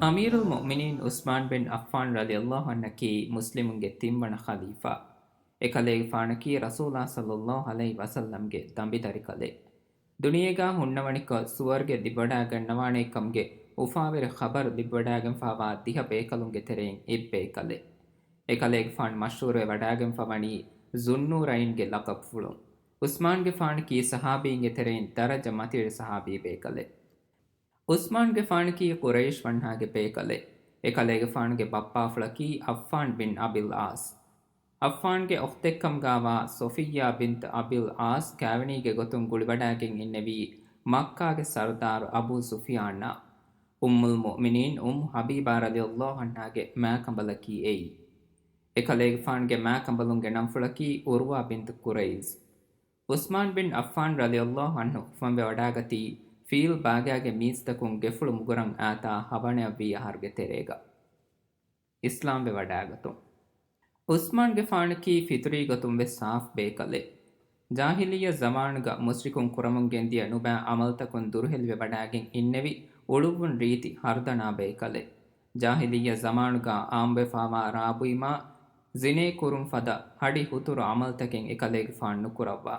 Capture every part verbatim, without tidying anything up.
އަމީރުލް މުއުމިނީން ޢުސްމާން ބިން ޢައްފާން ރަޟިޔަﷲ ޢަންހަކީ މުސްލިމުންގެ ތިންވަނަ ޚަލީފާ. އެކަލޭގެފާނަކީ ރަސޫލާ ޞައްލަﷲ ޢަލައިހި ވަސައްލަމްގެ ދަނބިދަރިކަލެއް. ދުނިޔޭގާ ހުންނަވަނިކޮށް ސުވަރުގެ ލިބިވަޑާގަންނަވާނޭ ކަމުގެ އުފާވެރި ޚަބަރު ލިބިވަޑާގެންފާވާ ދިހަ ބޭކަލުންގެ ތެރެއިން އެއްބޭކަލެއް. އެކަލޭގެފާނު މަޝްހޫރުވެ ވަޑާގެންފަވަނީ ޒުންނޫރައިންގެ ލަޤަބުފުޅުން. ޢުސްމާންގެފާނަކީ ޞަޙާބީންގެ ތެރެއިން ދަރަޖަ މަތިވެރި ޞަޙާބީ ބޭކަލެއް. ޢުސްމާންގެފާނަކީ ޤުރައިޝް ވަންހާގެ ބޭކަލެއް. އެކަލޭގެފާނުގެ ބައްޕާފުޅަކީ ޢައްފާން ބިން އަބިލް ޢާޞް. ޢައްފާންގެ އުޚްތެއްކަމުގާވާ ޞަފިއްޔާ ބިންތު އަބިލް ޢާޞް ކާވެނީގެ ގޮތުން ގުޅިވަޑާގެން އިންނެވީ މައްކާގެ ސަރުދާރު އަބޫ ސުފިޔާނާ. އުއްމުލް މުއުމިނީން އުއްމު ޙަބީބާ ރަޟިޔަﷲ ޢަންހާގެ މާކަނބަލަކީ އެއީ. އެކަލޭގެފާނުގެ މާކަނބަލުންގެ ނަންފުޅަކީ ޢުރުވާ ބިންތު ޤުރައިޒް. ޢުސްމާން ބިން ޢައްފާން ރަޟިޔަﷲ ޢަންހު އުފަންވެ ވަޑާގަތީ ފީލް ބާގާގެ މީސްތަކުން ގެފުޅު މުގުރަން އާތާ ހަވަނަޔަށްވީ އަހަރުގެ ތެރޭގަ. އިސްލާމްވެ ވަޑާގަތުން. ޢުސްމާންގެފާނަކީ ފިޠުރީ ގޮތުން ވެސް ސާފް ބޭކަލެއް. ޖާހިލިއްޔަ ޒަމާނުގަ މުޝްރިކުން ކުރަމުން ގެންދިޔަ ނުބައި ޢަމަލުތަކުން ދުރުހެލިވެ ވަޑާގެން އިންނެވި އުޅުއްވުން ރީތި ހަރުދަނާ ބޭކަލެއް. ޖާހިލިއްޔަ ޒަމާނުގަ ޢާއްމުވެފާވާ ރާބުއިމާ ޒިނޭ ކުރުން ފަދަ ހަޑި ހުތުރު ޢަމަލުތަކެއް އެކަލޭގެފާނު ނުކުރައްވާ.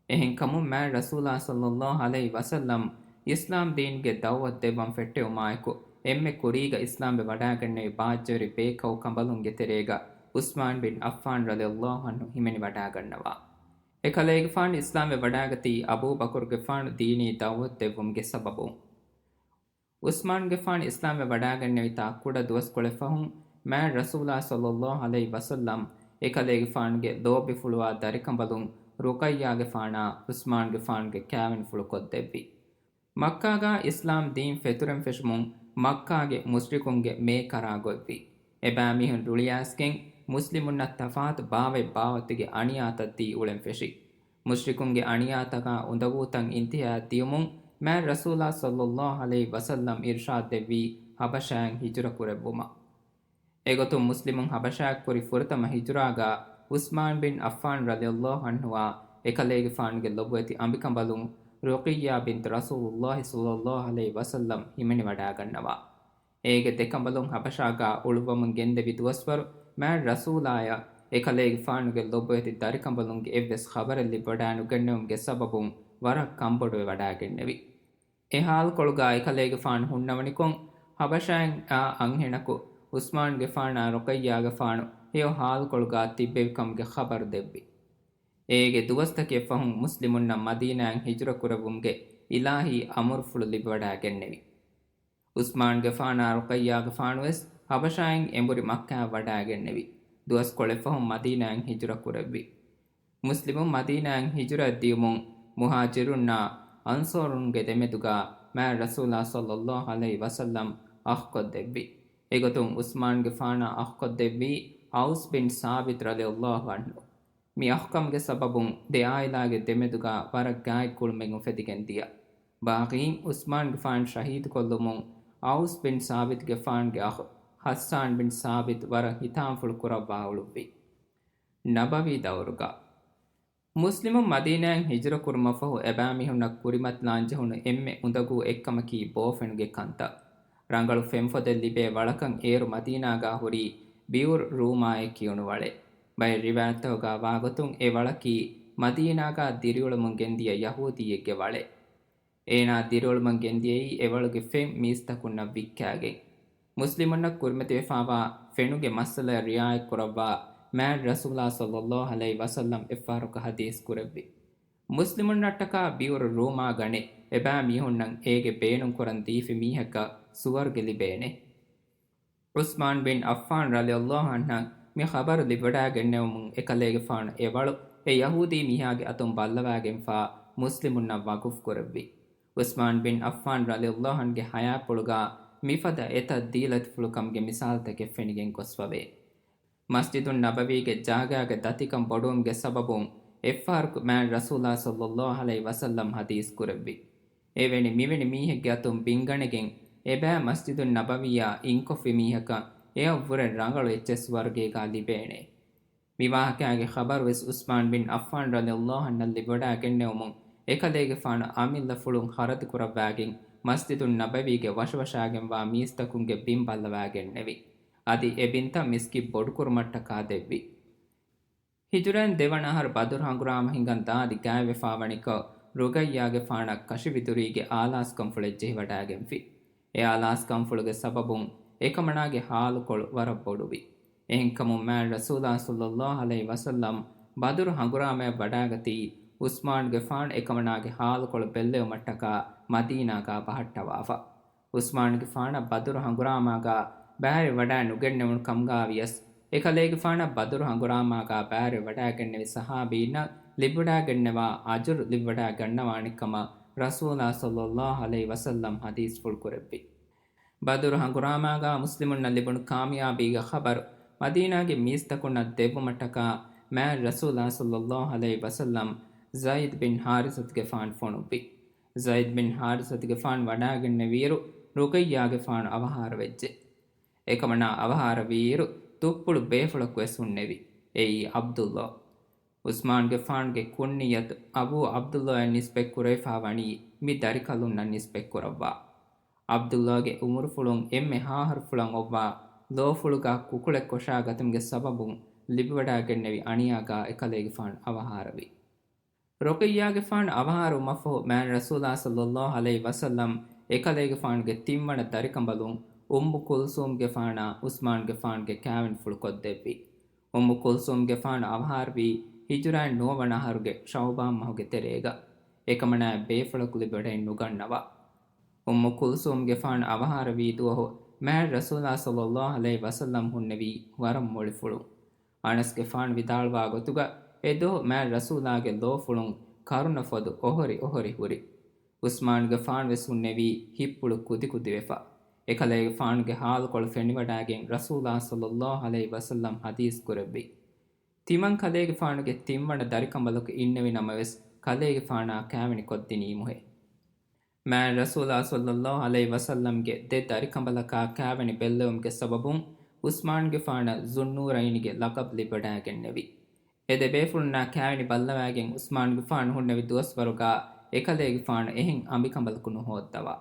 އެހެންކަމުން މާތް ރަސޫލާ ޞައްލަﷲ ޢަލައިހި ވަސައްލަމް އިސްލާމް ދީންގެ ދަޢުވަތު ދެއްވަން ފެއްޓެވުމާއެކު، އެންމެ ކުރީގަ އިސްލާމްވެ ވަޑާގެންނެވި ބާއްޖަވެރި ބޭކައު ކަނބަލުންގެ ތެރޭގަ ޢުސްމާން ބިން ޢައްފާން ރަޟިޔަﷲ ޢަންހު ހިމެނިވަޑާގަންނަވާ. އެކަލޭގެފާނު އިސްލާމްވެ ވަޑާގަތީ އަބޫބަކުރުގެފާނު ދީނީ ދަޢުވަތު ދެއްވުމުގެ ސަބަބުން. ޢުސްމާންގެފާނު އިސްލާމްވެ ވަޑާގެންނެވިތާ ކުޑަ ދުވަސްކޮޅެއް ފަހުން، މާތް ރަސޫލާ ޞައްލަﷲ ޢަލައިހި ވަސައްލަމް އެކަލޭގެފާނުގެ ލޯބިފުޅުވާ ދަރިކަނބަލުން ރުޤައްޔާގެފާނާ ޢުސްމާންގެފާނުގެ ކާވެނިފުޅު ކޮށްދެއްވި. މައްކާގާ އިސްލާމް ދީން ފެތުރެން ފެށުމުން، މައްކާގެ މުޝްރިކުންގެ މޭ ކަރާ ގޮތްވި. އެބައިމީހުން ރުޅިއައިސްގެން، މުސްލިމުންނަށް ތަފާތު ބާވަތް ބާވަތުގެ އަނިޔާތައް ދީ އުޅެން ފެށި. މުޝްރިކުންގެ އަނިޔާތަކާ އުނދަގޫތައް އިންތިހާއަށް ދިޔުމުން، މާތް ރަސޫލާ ޞައްލަﷲ ޢަލައިހި ވަސައްލަމް އިރުޝާދު ދެއްވީ ޙަބަޝާއަށް ހިޖުރަ ކުރެއްވުމަށް. އެގޮތުން މުސްލިމުން ޙަބަޝާއަށް ކުރި ފުރަތަމަ ހިޖުރާގާ ޢުސްމާން ބިން ޢައްފާން ރަޟިޔަﷲ ޢަންހުއާ އެކަލޭގެފާނުގެ ލޮބުވެތި އަނބިކަނބަލުން ރުޤިއްޔާ ބިންތު ރަސޫލުﷲ ޞައްލަﷲ ޢަލައިހި ވަސައްލަމް ހިމެނިވަޑާގަންނަވާ. އޭގެ ދެކަނބަލުން ޙަބަޝާގާ އުޅުއްވަމުން ގެންދެވި ދުވަސްވަރު މާތް ރަސޫލާޔަށް އެކަލޭގެފާނުގެ ލޮބުވެތި ދަރިކަނބަލުންގެ އެއްވެސް ޚަބަރެއް ލިބިވަޑާނުގެންނެވުމުގެ ސަބަބުން ވަރަށް ކަންބޮޑުވެ ވަޑާގެންނެވި. އެ ހާލުކޮޅުގާ އެކަލޭގެފާނު ހުންނަވަނިކޮށް، ޙަބަޝާއިން އާ އަންހެނަކު ޢުސްމާންގެފާނާ ރުޤައްޔާގެފާނު ހެޔޮ ހާލުކޮޅުގާ ތިއްބެވިކަމުގެ ޚަބަރު ދެއްވި. އޭގެ ދުވަސްތަކެއް ފަހުން މުސްލިމުންނަށް މަދީނާއަށް ހިޖުރަ ކުރެއްވުމުގެ އިލާހީ އަމުރުފުޅު ލިބިވަޑާގެންނެވި. ޢުސްމާންގެފާނާ ރުޤައްޔާގެފާނުވެސް ޙަބަޝާއިން އެނބުރި މައްކާއަށް ވަޑާގެންނެވި. ދުވަސްކޮޅެއް ފަހުން މަދީނާއަށް ހިޖުރަ ކުރެއްވި. މުސްލިމުން މަދީނާއަށް ހިޖުރައަށް ދިޔުމުން، މުހާޖިރުންނާ އަންޞާރުންގެ ދެމެދުގާ މާތް ރަސޫލާ ޞައްލަﷲ ޢަލައިހި ވަސައްލަމް އަޚްކޮށްދެއްވި. އެގޮތުން ޢުސްމާންގެފާނާ އަޚްކޮށްދެއްވީ ޢައުސް ބިން ސާބިތު ރަޟިޔަﷲ ޢަންހު. މި އަޚްކަމުގެ ސަބަބުން ދެ ޢާއިލާގެ ދެމެދުގާ ވަރަށް ގާތް ގުޅުމެއް އުފެދިގެން ދިޔަ. ބާޣީން ޢުސްމާންގެފާން ޝަހީދުކޮށްލުމުން ޢައުސް ބިން ސާބިތުގެފާންގެ އަޚު ޙައްސާން ބިން ސާބިތު ވަރަށް ހިތާމަފުޅު ކުރައްވާ އުޅުއްވި. ނަބަވީ ދައުރުގަ. މުސްލިމުން މަދީނާއަށް ހިޖުރަ ކުރުމަށްފަހު އެބައިމީހުންނަށް ކުރިމަތިލާން ޖެހުނު އެންމެ އުނދަގޫ އެއްކަމަކީ ބޯފެނުގެ ކަންތައް. ރަނގަޅު ފެންފޮދެއް ލިބޭ ވަޅަކަށް އޭރު މަދީނާގާ ހުރީ ބިއުރު ރޫމާއޭ ކިޔުނު ވަޅެއް. ބައެއް ރިވާޔަތްތަކުގާ ވާގޮތުން އެ ވަޅަކީ މަދީނާގާ ދިރިއުޅެމުން ގެންދިޔަ ޔަހޫދީއެއްގެ ވަޅެއް. އޭނާ ދިރިއުޅެމުން ގެންދިޔައީ އެ ވަޅުގެ ފެން މީސްތަކުންނަށް ވިއްކާގެން. މުސްލިމުންނަށް ކުރިމަތިވެފާވާ ފެނުގެ މައްސަލައަށް ރިޢާޔަތް ކުރައްވާ މާތް ރަސޫލާ ޞައްލަﷲ ޢަލައިހި ވަސައްލަމް އެއްފަހަރަކު ޙަދީޘް ކުރެއްވި. މުސްލިމުންނަށްޓަކާ ބިއުރު ރޫމާ ގަނެ، އެބައިމީހުންނަށް އޭގެ ބޭނުންކުރަން ދީފި މީހަކަށް ސުވަރުގެ ލިބޭނެ. ޢުސްމާން ބިން ޢައްފާން ރަޟިޔަﷲ ޢަންހަށް މި ޚަބަރު ލިބިވަޑާގެންނެވުމުން އެކަލޭގެފާނު އެ ވަޅު އެ ޔަހޫދީ މީހާގެ އަތުން ބައްލަވާގެންފާ މުސްލިމުންނަށް ވަޤުފު ކުރެއްވި. ޢުސްމާން ބިން ޢައްފާން ރަޟިޔަﷲ ޢަންހުގެ ޙަޔާތްޕުޅުގާ މިފަދަ އެތައް ދީލަތިފުޅުކަމުގެ މިސާލުތަކެއް ފެނިގެން ގޮސްފަވޭ. މަސްޖިދުއް ނަބަވީގެ ޖާގާގެ ދަތިކަން ބޮޑުވުމުގެ ސަބަބުން އެއްފަހަރަކު މާތް ރަސޫލާ ޞައްލަﷲ ޢަލައިހި ވަސައްލަމް ޙަދީޘް ކުރެއްވި. އެވެނި މިވެނި މީހެއްގެ އަތުން ބިންގަނެގެން އެބައި މަސްޖިދުއް ނަބަވިއްޔާ އިންކޮށްފި މީހަކަށް އެއަށްވުރެ ރަނގަޅު އެއްޗެއް ސުވަރުގޭގާ ލިބޭނެ. މި ވާހަކައިގެ ޚަބަރުވެސް ޢުސްމާން ބިން ޢައްފާން ރަޟިޔަﷲ ޢަންހަށް ލިބިވަޑާގެންނެވުމުން އެކަލޭގެފާނު އަމިއްލަފުޅުން ޚަރަދުކުރައްވާގެން މަސްޖިދުއް ނަބަވީގެ ވަށަވަށާގެންވާ މީސްތަކުންގެ ބިން ބައްލަވާގެންނެވި. އަދި އެ ބިންތައް މިސްކިތް ބޮޑުކުރުމަށްޓަކާ ދެއްވި. ހިޖުރައިން ދެވަނަ އަހަރު ބަދުރު ހަނގުރާމަ ހިނގަން ދާދި ގާތްވެފާވަނިކޮށް، ރުގައްޔާގެފާނަށް ކަށިވިދުރީގެ އާލާސްކަންފުޅެއް ޖެހިވަޑާގެންފި. އެ އާލާސްކަންފުޅުގެ ސަބަބުން އެކަމަނާގެ ހާލުކޮޅު ވަރަށް ބޮޑުވި. އެހެންކަމުން މާތް ރަސޫލާ ޞައްލައްލާހު ޢަލައިހި ވަސައްލަމް ބަދުރު ހަނގުރާމަޔަށް ވަޑާގަތީ، ޢުސްމާންގެފާނު އެކަމަނާގެ ހާލުކޮޅު ބެއްލެވުމަށްޓަކާ މަދީނާގާ ބަހައްޓަވާފަ. ޢުސްމާންގެފާނަށް ބަދުރު ހަނގުރާމާގާ ބައިވެރިވަޑައި ނުގެންނެވުނު ކަމުގާ ވިޔަސް، އެކަލޭގެފާނަށް ބަދުރު ހަނގުރާމާގާ ބައިވެރިވަޑައިގެންނެވި ޞަޙާބީންނަށް ލިބިވަޑައިގެންނެވާ އަޖުރު ލިބިވަޑައިގަންނަވާނެ ކަމަށް ރަސޫލާ ޞައްލައްލާހު ޢަލައިހި ވަސައްލަމް ޙަދީޘްފުޅު ކުރެއްވި. ބަދުރު ހަނގުރާމާގާ މުސްލިމުންނަށް ލިބުނު ކާމިޔާބީގެ ޚަބަރު މަދީނާގެ މީސްތަކުންނަށް ދެއްވުމަށްޓަކާ މާތް ރަސޫލާ ޞައްލައްލާހު ޢަލައިހި ވަސައްލަމް ޒައިދް ބިން ޙާރިސަތުގެފާނު ފޮނުއްވި. ޒައިދް ބިން ޙާރިސަތުގެފާނު ވަޑާގެންނެވިއިރު، ރުގައްޔާގެފާނު އަވަހާރަވެއްޖެ. އެކަމަނާ އަވަހާރަވިއިރު، ތުއްޕުޅު ބޭފުޅަކުވެސް ހުންނެވި. އެއީ ޢަބްދުﷲ. ޢުސްމާންގެފާނުގެ ކުންނިއްޔަތު އަބޫ ޢަބްދުﷲއަށް ނިސްބަތް ކުރެވިފާ ވަނީ މި ދަރިކަލުންނަށް ނިސްބަތް ކުރައްވާ. ޢަބްދުﷲގެ އުމުރުފުޅުން އެންމެ ހާހަރުފުޅަށް އޮއްވާ ލޯފުޅުގާ ކުކުޅެއް ކޮށާ ގަތުމުގެ ސަބަބުން ލިބިވަޑާގެންނެވި އަނިޔާގާ އެކަލޭގެފާނު އަވަހާރަވި. ރުޤައްޔާގެފާނު އަވަހާރަވުމަށްފަހު މާތް ރަސޫލާ ޞައްލައްލާހު ޢަލައިހި ވަސައްލަމް އެކަލޭގެފާނުގެ ތިންވަނަ ދަރިކަނބަލުން އުއްމު ކުލްސޫމްގެފާނާ ޢުސްމާންގެފާނުގެ ކާވެނިފުޅު ކޮށްދެއްވި. އުއްމު ކުލްސޫމްގެފާނު އަވަހާރަވީ ހިޖުރައިން ނުވަވަނަ އަހަރުގެ ޝަޢުބާން މަހުގެ ތެރޭގަ. އެކަމަނާއަށް ބޭފުޅަކު ލިބިވަޑައެއް ނުގަންނަވާ. އުއްމު ކުލްސޫމްގެފާނު އަވަހާރަވީ ދުވަހު މާތް ރަސޫލާ ޞައްލައްލާހު ޢަލައިހި ވަސައްލަމް ހުންނެވީ ވަރަށް މުޅިފުޅުން. އަނަސްގެފާނު ވިދާޅުވާ ގޮތުގަ އެ ދުވަހު މާތް ރަސޫލާގެ ލޯފުޅުން ކަރުނަފޮދު އޮހޮރި އޮހޮރި ހުރި. ޢުސްމާންގެފާނުވެސް ހުންނެވީ ހިތްޕުޅު ކުދިކުދިވެފަ. އެކަލޭގެފާނުގެ ޙާލުކޮޅު ފެނިވަޑައިގެން ރަސޫލާ ޞައްލައްލާހު ޢަލައިހި ވަސައްލަމް ޙަދީޘް ކުރެއްވި. ތިމަން ކަލޭގެފާނުގެ ތިންވަނަ ދަރިކަނބަލަކު އިންނެވި ނަމަވެސް، ކަލޭގެފާނާ ކާވެނި ކޮށްދިނީމުހޭ. މާތް ރަސޫލާ ޞައްލައްލާހު ޢަލައިހި ވަސައްލަމްގެ ދެ ދަރިކަނބަލަކާ ކާވެނި ބެއްލެވުމުގެ ސަބަބުން، ޢުސްމާންގެފާނަށް ޒުންނޫރައިންގެ ލަޤަބު ލިބިވަޑައިގެންނެވި. އެ ދެ ބޭފުޅުންނާ ކާވެނި ބައްލަވާގެން ޢުސްމާންގެފާނު ހުންނެވި ދުވަސްވަރުގާ އެކަލޭގެފާނު އެހެން އަނބިކަނބަލަކު ނުހޯއްދަވާ.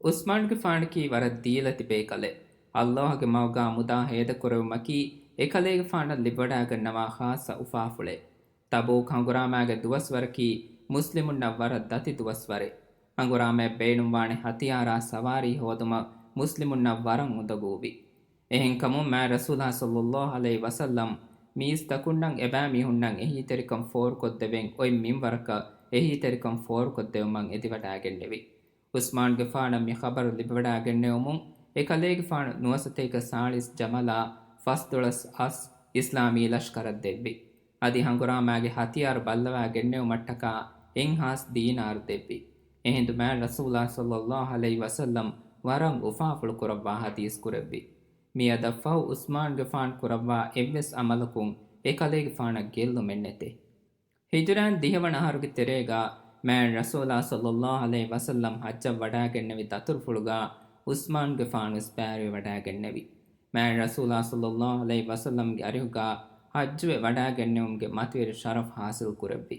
ޢުސްމާންގެފާނަކީ ވަރަށް ދީލަތި ބޭކަލެއް. ﷲގެ މަގުގާ މުދާ ހޭދަކުރެވުމަކީ އެކަލޭގެފާނަށް ލިބިވަޑައިގަންނަވާ ޚާއްޞަ އުފާފުޅެއް. ތަބޫކް ހަނގުރާމާގެ ދުވަސްވަރަކީ މުސްލިމުންނަށް ވަރަށް ދަތި ދުވަސްވަރެއް. ހަނގުރާމަޔަށް ބޭނުންވާނެ ހަތިޔާރާ ސަވާރީ ހޯދުމަށް މުސްލިމުންނަށް ވަރަށް އުނދަގޫވި. އެހެންކަމުން މާތް ރަސޫލާ ޞައްލައްލާހު ޢަލައިހި ވަސައްލަމް މީސްތަކުންނަށް އެބައިމީހުންނަށް އެހީތެރިކަން ފޯރުކޮށްދެވެން އޮތް މިންވަރަކަށް އެހީތެރިކަން ފޯރުކޮށްދެވުމަށް އެދިވަޑައިގެންނެވި. ޢުސްމާންގެފާނަށް މި ޚަބަރު ލިބިވަޑައިގެންނެވުމުން، އެކަލޭގެފާނު ނުވަސަތޭކަ ސާޅީސް ޖަމަލާ ފަސްދޮޅަސް އަސް އިސްލާމީ ލަޝްކަރަށް ދެއްވި. އަދި ހަނގުރާމާގެ ހަތިޔާރު ބައްލަވާގެންނެވުމަށްޓަކާ އެއްހާސް ދީނާރު ދެއްވި. އެހިނދު މާތް ރަސޫލާ ޞައްލައްލާހު ޢަލައިހި ވަސައްލަމް ވަރަށް އުފާފުޅު ކުރައްވާ ޙަދީޘް ކުރެއްވި. މިއަދަށްފަހު ޢުސްމާންގެފާނު ކުރައްވާ އެއްވެސް ޢަމަލަކުން އެކަލޭގެފާނަށް ގެއްލުމެއް ނެތޭ. ހިޖުރައިން ދިހަވަނަ އަހަރުގެ ތެރޭގާ މާތް ރަސޫލާ ޞައްލައްލާހު ޢަލައިހި ވަސައްލަމް ޙައްޖަށް ވަޑައިގެންނެވި ދަތުރުފުޅުގާ ޢުސްމާންގެފާނުވެސް ބައިވެރިވެވަޑައިގެންނެވި. މާތް ރަސޫލާ ޞައްލައްލާހު ޢަލައިހި ވަސައްލަމްގެ އަރިހުގާ ޙައްޖުވެ ވަޑައިގެންނެވުމުގެ މަތިވެރި ޝަރަފް ޙާޞިލް ކުރެއްވި.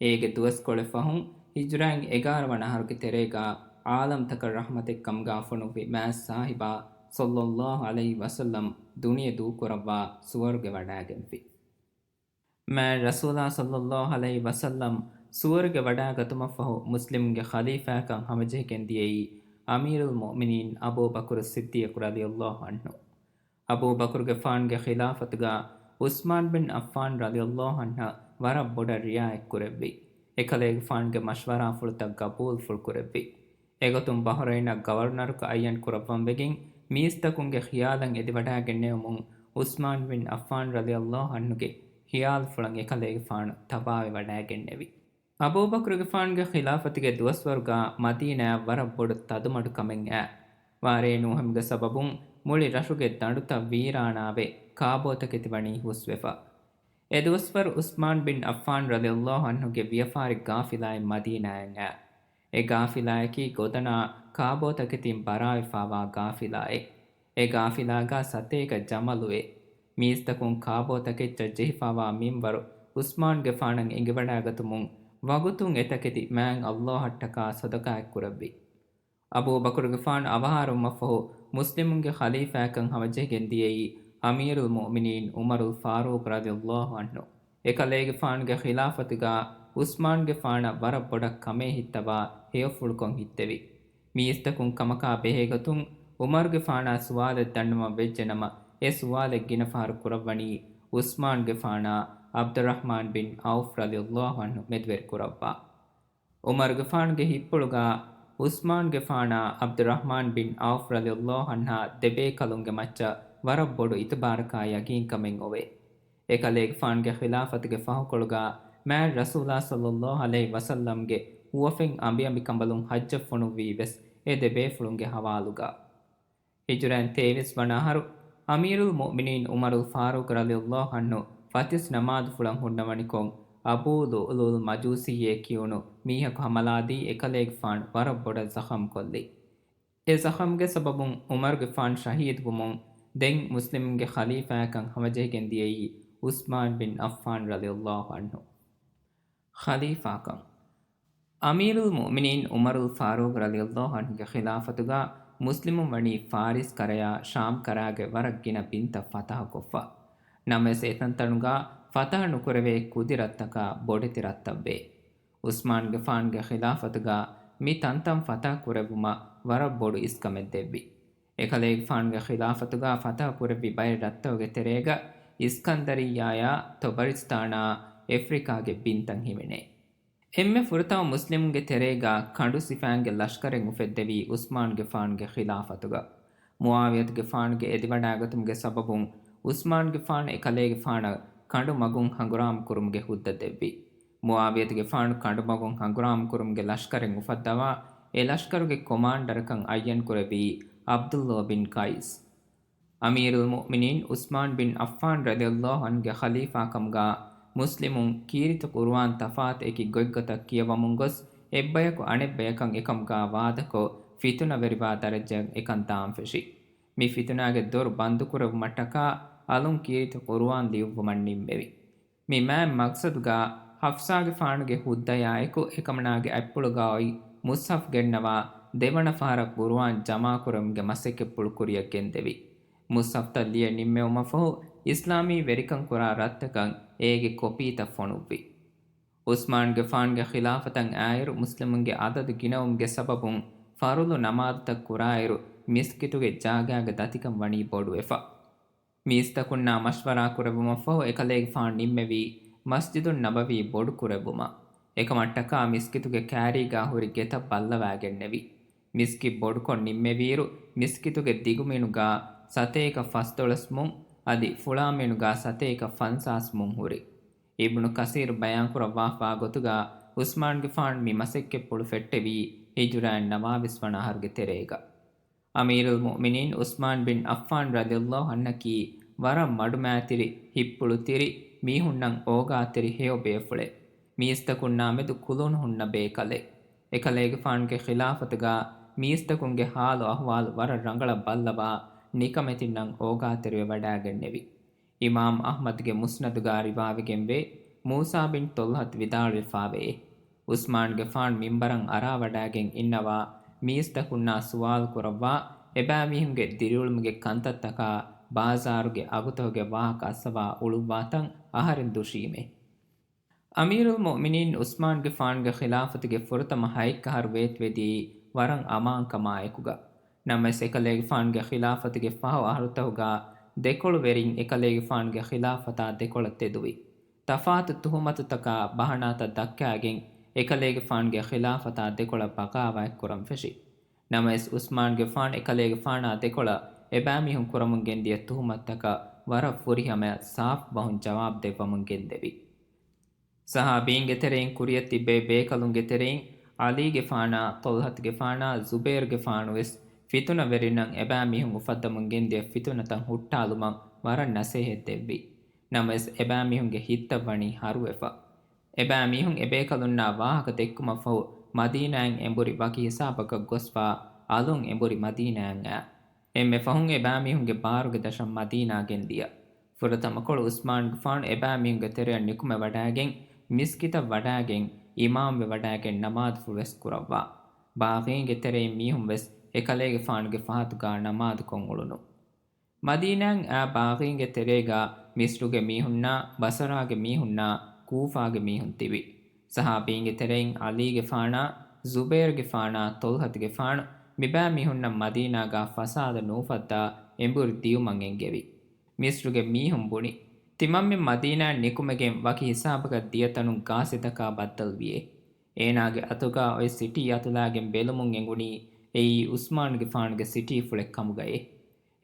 އޭގެ ދުވަސްކޮޅެއް ފަހުން ހިޖުރައިން އެގާރަ ވަނަ އަހަރުގެ ތެރޭގާ ޢާލަމްތަކަށް ރަޙްމަތެއްކަމުގާ ފޮނުއްވި މާތް ސާހިބާ ޞައްލައްލާހު ޢަލައިހި ވަސައްލަމް ދުނިޔެ ދޫކުރައްވާ ސުވަރުގެ ވަޑައިގެންފި. މާތް ރަސޫލާ ޞައްލައްލާހު ޢަލައިހި ވަސައްލަމް ސުވަރުގެ ވަޑައިގަތުމަށްފަހު މުސްލިމުންގެ ޚަލީފާކަން ހަމަޖެހިގެން ދިޔައީ އަމީރުލް މުއުމިނީން އަބޫބަކުރު ޞިއްދީޤު ރަޟިޔައްލާހު ޢަންހު. އަބޫބަކުރުގެފާނުގެ ޚިލާފަތުގާ ޢުސްމާން ބިން ޢައްފާން ރަޟިޔައްލާހު ޢަންހަށް ވަރަށް ބޮޑަށް ރިޢާޔަތްކުރެއްވި. އެކަލޭގެފާނުގެ މަޝްވަރާފުޅުތައް ގަބޫލުފުޅު ކުރެއްވި. އެގޮތުން ބަހްރައިނަށް ގަވަރުނަރުކަ އައްޔަން ކުރައްވަން ވެގެން މީސްތަކުންގެ ޚިޔާލަށް އެދިވަޑައިގެންނެވުމުން ޢުސްމާން ބިން ޢައްފާން ރަޟިޔައްލާހު ޢަންހުގެ ޚިޔާލުފުޅަށް އެކަލޭގެފާނު ތަބާވެވަޑައިގެންނެވި. އަބޫބަކުރުގެފާނުގެ ޚިލާފަތުގެ ދުވަސްވަރުގާ މަދީނާއަށް ވަރަށް ބޮޑު ތަދުމަޑުކަމެއް އައި. ވާރޭ ނޫހެމުގެ ސަބަބުން މުޅި ރަށުގެ ދަނޑުތައް ވީރާނާވެ، ކާބޯތަކެތި ވަނީ ހުސްވެފަ. އެދުވަސްވަރު ޢުސްމާން ބިން ޢައްފާން ރަޟިޔައްލާހު ޢަންހުގެ ވިޔަފާރި ގާފިލާއެއް މަދީނާއަށް އައި. އެ ގާފިލާއަކީ ގޮދަނާ ކާބޯތަކެތީން ބަރާވެފާވާ ގާފިލާއެއް. އެ ގާފިލާގާ ސަތޭކަ ޖަމަލު އެ. މީސްތަކުން ކާބޯތަކެއްޗަށް ޖެހިފާވާ މިންވަރު ޢުސްމާންގެފާނަށް އެނގިވަޑައިގަތުމުން ވަގުތުން އެތަކެތި މާތް ﷲ އަށްޓަކާ ޞަދަޤާތްކުރެއްވި. އަބޫބަކުރުގެފާނު އަވަހާރަވުމަށްފަހު، މުސްލިމުންގެ ޚަލީފާކަން ހަމަޖެހިގެން ދިޔައީ އަމީރުލް މުއުމިނީން ޢުމަރުލް ފާރޫޤް ރަޟިޔަﷲ ޢަންހު. އެކަލޭގެފާނުގެ ޚިލާފަތުގާ ޢުސްމާންގެފާނަށް ވަރަށް ބޮޑަށް ކަމޭ ހިއްތަވާ ހެޔޮފުޅުކޮށް ހިއްތެވި. މީސްތަކުން ކަމަކާ ބެހޭގޮތުން ޢުމަރުގެފާނާ ސުވާލެއް ދަންނަވަން ވެއްޖެނަމަ، އެ ސުވާލެއް ގިނަ ފަހަރު ކުރައްވަނީ ޢުސްމާންގެފާނާ ޢަބްދުއްރަޙްމާން ބިން ޢައުފް ރަޟިޔަﷲ ޢަންހު މެދުވެރިކުރައްވާ. ޢުމަރުގެފާނުގެ ހިތްޕުޅުގާ ޢުސްމާންގެފާނާ ޢަބްދުއްރަޙްމާން ބިން ޢައުފް ރަޟިޔަﷲ ޢަންހާ ދެބޭކަލުންގެ މައްޗަށް ވަރަށް ބޮޑު އިތުބާރަކާ ޔަގީންކަމެއް އޮވޭ. އެކަލޭގެފާނުގެ ޚިލާފަތުގެ ފަހުކޮޅުގާ މާތް ރަސޫލާ ޞައްލަﷲ ޢަލައިހި ވަސައްލަމްގެ އުވަފެން އަނބިއަނބިކަނބަލުން ޙައްޖަށް ފޮނުއްވީ ވެސް އެ ދެބޭފުޅުންގެ ހަވާލުގާ. ހިޖުރައިން ތޭވީސް ވަނަ އަހަރު، އަމީރުލް މުއުމިނީން ޢުމަރުލް ފާރޫޤް ރަޟިޔަﷲ ޢަންހު ފަތިސް ނަމާދުފުޅަށް ހުންނަވަނިކޮށް، އަބޫ ލުއުލުއުލް މަޖޫސީއޭ ކިޔުނު މީހަކު ހަމަލާދީ އެކަލޭގެފާނު ވަރަށް ބޮޑަށް ޒަޚަމްކޮށްލި. އެ ޒަޚަމްގެ ސަބަބުން ޢުމަރުގެފާނު ޝަހީދުވުމުން ދެން މުސްލިމުންގެ ޚަލީފާކަން ހަމަޖެހިގެން ދިޔައީ ޢުސްމާން ބިން ޢައްފާން ރަޟިޔަﷲ ޢަންހު. ޚަލީފާކަން. އަމީރުލް މުއުމިނީން ޢުމަރުލް ފާރޫޤް ރަޟިޔަﷲ ޢަންހުގެ ޚިލާފަތުގާ މުސްލިމުން ވަނީ ފާރިސް ކަރަޔާ ޝާމް ކަރާގެ ވަރަށް ގިނަ ބިންތައް ފަތަޙަކޮށްފަ. ނަމަވެސް އެތަންތަނުގާ ފަތަޙަ ނުކުރެވޭ ކުދި ރަށްތަކާ ބޮޑެތި ރަށްތައްވޭ. ޢުސްމާންގެފާނުގެ ޚިލާފަތުގާ މި ތަންތަން ފަތަޙަ ކުރެއްވުމަށް ވަރަށް ބޮޑު އިސްކަމެއް ދެއްވި. އެކަލޭގެފާނުގެ ޚިލާފަތުގާ ފަތަޙަ ކުރެއްވި ބައެއް ރަށްތަކުގެ ތެރޭގަ އިސްކަންދަރިއްޔާޔާ ތޮބަރިސްތާނާ އެފްރިކާގެ ބިންތައް ހިމެނޭ. އެންމެ ފުރަތަމަ މުސްލިމުންގެ ތެރޭގާ ކަނޑު ސިފައިންގެ ލަޝްކަރެއް އުފެއްދެވީ ޢުސްމާންގެފާނުގެ ޚިލާފަތުގަ. މުޢާވިޔަތުގެފާނުގެ އެދިވަޑާގަތުމުގެ ސަބަބުން ޢުސްމާންގެފާނު އެކަލޭގެފާނަށް ކަނޑު މަގުން ހަނގުރާމަ ކުރުމުގެ ހުއްދަ ދެއްވި. މުޢާވިޔަތުގެފާނު ކަނޑު މަގުން ހަނގުރާމަ ކުރުމުގެ ލަޝްކަރެއް އުފައްދަވާ، އެ ލަޝްކަރުގެ ކޮމާންޑަރަކަށް އައްޔަން ކުރެއްވީ ޢަބްދުﷲ ބިން ޤައިސް. އަމީރުލް މުއުމިނީން ޢުސްމާން ބިން ޢައްފާން ރަޟިޔަﷲ ޢަންހުގެ ޚަލީފާކަމުގާ މުސްލިމުން ކީރިތި ޤުރުއާން ތަފާތު އެކި ގޮތްގޮތަށް ކިޔަވަމުން ގޮސް، އެއްބަޔަކު އަނެއްބަޔަކަށް އެކަމުގާ ވާދަކޮށް، ފިތުނަ ވެރިވާ ދަރަޖައަށް އެކަން ދާން ފެށި. މި ފިތުނާގެ ދޮރު ބަންދުކުރެއްވުމަށްޓަކާ އަލުން ކީރިތި ޤުރުއާން ލިޔުއްވުމަށް ނިންމެވި. މި މާތް މަޤްޞަދުގާ ޙަފްޞާގެފާނުގެ ހުއްދަޔާއެކު އެކަމަނާގެ އަތްޕުޅުގާ އޮތް މުޞްޙަފް ގެންނަވާ ދެވަނަ ފަހަރަށް ޤުރުއާން ޖަމާކުރެވުމުގެ މަސައްކަތްޕުޅު ކުރިއަށް ގެންދެވި. މުޞްޙަފްތައް ލިޔެ ނިންމެވުމަށްފަހު އިސްލާމީ ވެރިކަން ކުރާ ރަށްތަކަށް އޭގެ ކޮޕީތައް ފޮނުއްވި. ޢުސްމާންގެފާނުގެ ޚިލާފަތަށް އާއިރު މުސްލިމުންގެ އަދަދު ގިނަވުމުގެ ސަބަބުން ފަރުޟު ނަމާދުތައް ކުރާއިރު މިސްކިތުގެ ޖާގާގެ ދަތިކަން ވަނީ ބޮޑުވެފަ. މީސްތަކުންނާ މަޝްވަރާ ކުރެއްވުމަށްފަހު އެކަލޭގެފާނު ނިންމެވީ މަސްޖިދުއް ނަބަވީ ބޮޑުކުރެއްވުމަށް. އެކަމަށްޓަކާ މިސްކިތުގެ ކާރީގާ ހުރި ގެތައް ބައްލަވާގެންނެވި. މިސްކިތް ބޮޑުކޮށް ނިންމެވިއިރު މިސްކިތުގެ ދިގުމިނުގާ ސަތޭކަ ފަސްދޮޅަސް މުން އަދި ފުޅާމިނުގާ ސަތޭކަ ފަންސާސް މުން ހުރި. އިބްނު ކަސީރު ބަޔާންކުރައްވާފާ ގޮތުގާ ޢުސްމާންގެފާނު މި މަސައްކަތްޕުޅު ފެއްޓެވީ ހިޖުރައިން ނަވާވީސް ވަނަ އަހަރުގެ ތެރޭގަ. އަމީރުލް މުއުމިނީން ޢުސްމާން ބިން ޢައްފާން ރަޟިޔަﷲ ޢަންހަކީ ވަރަށް މަޑުމައިތިރި، ހިތްޕުޅުތިރި، މީހުންނަށް އޯގާތެރި ހެޔޮ ބޭފުޅެއް. މީސްތަކުންނާ މެދު ކުލުނު ހުންނަ ބޭކަލެއް. އެކަލޭގެފާނުގެ ޚިލާފަތުގާ މީސްތަކުންގެ ޙާލު އަޙްވާލު ވަރަށް ރަނގަޅަށް ބައްލަވާ، ނިކަމެތިންނަށް އޯގާތެރިވެވަޑާގެންނެވި. އިމާމް އަޙްމަދުގެ މުސްނަދުގާ ރިވާވެގެންވޭ، މޫސާ ބިން ޠަލްޙަތު ވިދާޅުވެފާވޭ، ޢުސްމާންގެފާނު މިންބަރަށް އަރާވަޑާގެން އިންނަވާ، މީސްތަކުންނާ ސުވާލު ކުރައްވާ، އެބައިމީހުންގެ ދިރިއުޅުމުގެ ކަންތައްތަކާ، ބާޒާރުގެ އަގުތަކުގެ ވާހަކަ އައްސަވާ އުޅުއްވާތަން އަހަރެން ދުށީމޭ. އަމީރުލް މުއުމިނީން ޢުސްމާންގެފާނުގެ ޚިލާފަތުގެ ފުރަތަމަ ހައެއްކަ އަހަރު ވޭތުވެދިޔައީ ވަރަށް އަމާންކަމާއެކުގަ. ނަމަވެސް އެކަލޭގެފާނުގެ ޚިލާފަތުގެ ފަހު އަހަރުތަކުގާ ދެކޮޅު ވެރިން އެކަލޭގެފާނުގެ ޚިލާފަތާ ދެކޮޅަށް ތެދުވި. ތަފާތު ތުހުމަތުތަކާ ބަހަނާތައް ދައްކާގެން އެކަލޭގެފާނުގެ ޚިލާފަތާ ދެކޮޅަށް ބަޣާވާތް ކުރަން ފެށި. ނަމަވެސް ޢުސްމާންގެފާނު އެކަލޭގެފާނާ ދެކޮޅަށް އެބައިމީހުން ކުރަމުން ގެންދިޔަ ތުހުމަތުތަކަށް ވަރަށް ފުރިހަމަޔަށް ސާފު ބަހުން ޖަވާބު ދެއްވަމުން ގެންދެވި. ޞަޙާބީންގެ ތެރެއިން ކުރިއަށް ތިއްބެވި ބޭކަލުންގެ ތެރެއިން ޢަލީގެފާނާ، ޠަލްޙަތުގެފާނާ، ޒުބައިރުގެފާނުވެސް ފިތުނަވެރިންނަށް އެބައިމީހުން އުފައްދަމުން ގެންދިޔަ ފިތުނަތައް ހުއްޓާލުމަށް ވަރަށް ނަސޭހަތް ދެއްވި. ނަމަވެސް އެބައިމީހުންގެ ހިތްތައް ވަނީ ހަރުވެފަ. އެބައިމީހުން އެބޭކަލުންނާ ވާހަކަ ދެއްކުމަށްފަހު މަދީނާއިން އެނބުރި ވަކި ހިސާބަކަށް ގޮސްފާ އަލުން އެނބުރި މަދީނާއަށް އައި. އެންމެ ފަހުން އެބައިމީހުންގެ ބާރުގެ ދަށަށް މަދީނާ ގެންދިޔަ. ފުރަތަމަކޮޅު ޢުސްމާންގެފާނު އެބައިމީހުންގެ ތެރެއަށް ނިކުމެވަޑައިގެން، މިސްކިތަށް ވަޑައިގެން، އިމާމްވެވަޑައިގެން ނަމާދުފުޅުވެސް ކުރައްވާ. ބާޣީންގެ ތެރެއިން މީހުން ވެސް އެކަލޭގެފާނުގެ ފަހަތުގާ ނަމާދުކޮށް އުޅުނު. މަދީނާއިން އާ ބާޣީންގެ ތެރޭގާ މިޞްރުގެ މީހުންނާ، ބަޞަރާގެ މީހުންނާ، ކޫފާގެ މީހުން ތިބި. ޞަޙާބީންގެ ތެރެއިން ޢަލީގެފާނާ، ޒުބައިރުގެފާނާ، ޠަލްޙަތުގެފާނު މިބާ މީހުންނަށް މަދީނާގާ ފަސާދަ ނޫފައްދާ އެނބުރި ދިޔުމަށް އެންގެވި. މިޞްރުގެ މީހުން ބުނި، ތިމަންމެން މަދީނާއިން ނިކުމެގެން ވަކި ހިސާބަކަށް ދިޔަތަނުން ގާސިތަކާ ބައްދަލުވިއޭ. އޭނާގެ އަތުގާ އޮތް ސިޓީ އަތުލާގެން ބެލުމުން އެނގުނީ އެއީ ޢުސްމާންގެފާނުގެ ސިޓީފުޅެއް ކަމުގައޭ.